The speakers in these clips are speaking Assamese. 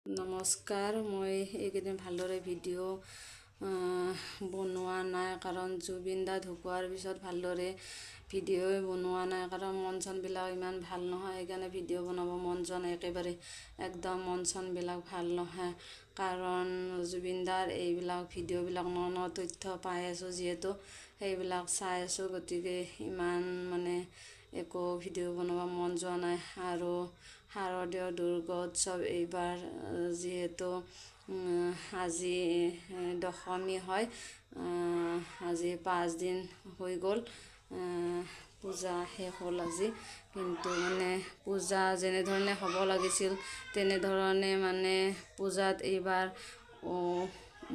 নমস্কাৰ। মই এইকেইদিন ভালদৰে ভিডিঅ' বনোৱা নাই, কাৰণ জুবিন দা ঢুকোৱাৰ পিছত ভালদৰে ভিডিঅ'ই বনোৱা নাই, কাৰণ মন চনবিলাক ইমান ভাল নহয়। সেইকাৰণে ভিডিঅ' বনাব মন যোৱা নাই একেবাৰে। একদম মন চনবিলাক ভাল নহয়, কাৰণ জুবিন দাৰ এইবিলাক ভিডিঅ'বিলাক ন ন তথ্য পাই আছোঁ যিহেতু, সেইবিলাক চাই আছোঁ। গতিকে ইমান মানে একো ভিডিঅ' বনাব মন যোৱা নাই। আৰু শাৰদীয় দুৰ্গোৎসৱ এইবাৰ যিহেতু আজি দশমী হয়, আজি 5 দিন হৈ গ'ল, পূজা শেষ হ'ল আজি। কিন্তু মানে পূজা যেনেধৰণে হ'ব লাগিছিল, তেনেধৰণে মানে পূজাত এইবাৰ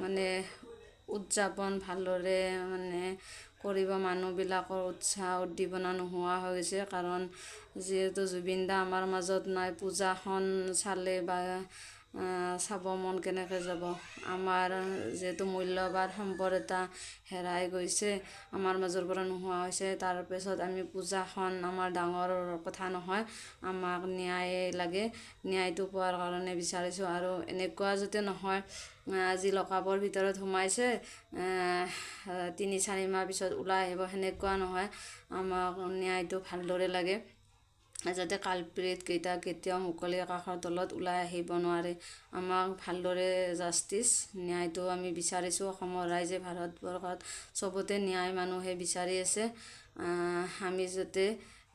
মানে উদযাপন ভালদৰে মানে কৰিব মানুহবিলাকৰ উৎসাহ উদ্দীপনা নোহোৱা হৈ গৈছে, কাৰণ যিহেতু জুবিন দা আমাৰ মাজত নাই। পূজাখন চালে বা চাব মন কেনেকৈ যাব? আমাৰ যিহেতু মূল্যৱান সম্পদ এটা হেৰাই গৈছে, আমাৰ মাজৰ পৰা নোহোৱা হৈছে, তাৰপিছত আমি পূজাখন আমাৰ ডাঙৰ কথা নহয়। আমাক ন্যায় লাগে। ন্যায়টো পোৱাৰ কাৰণে বিচাৰিছোঁ। আৰু এনেকুৱা যাতে নহয়, আজি লকআপৰ ভিতৰত সোমাইছে, 3-4 মাহ পিছত ওলাই আহিব, সেনেকুৱা নহয়। আমাক ন্যায়টো ভালদৰে লাগে, যাতে কালপ্ৰিটকেইটা কেতিয়াও মুকলি আকাশৰ তলত ওলাই আহিব নোৱাৰে। আমাক ভালদৰে জাষ্টিছ, ন্যায়টো আমি বিচাৰিছোঁ। অসমৰ ৰাইজে, ভাৰতবৰ্ষত চবতে ন্যায় মানুহে বিচাৰি আছে। আমি যাতে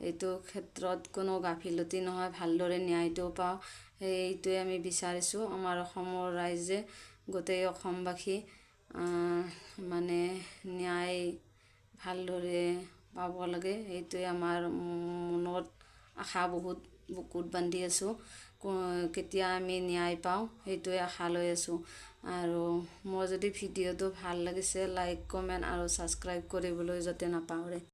এইটো ক্ষেত্ৰত কোনো গাফিলতি নহয়, ভালদৰে ন্যায়টো পাওঁ, সেইটোৱে আমি বিচাৰিছোঁ। আমাৰ অসমৰ ৰাইজে, গোটেই অসমবাসী মানে ন্যায় ভালদৰে পাব লাগে, সেইটোৱে আমাৰ মনত আশা বহুত বুকুত বান্ধি আছোঁ। কেতিয়া আমি ন্যায় পাওঁ, সেইটোৱে আশা লৈ আছোঁ। আৰু মই যদি ভিডিঅ'টো ভাল লাগিছে, লাইক, কমেণ্ট আৰু ছাবস্ক্ৰাইব কৰিবলৈ যাতে নাপাহৰে।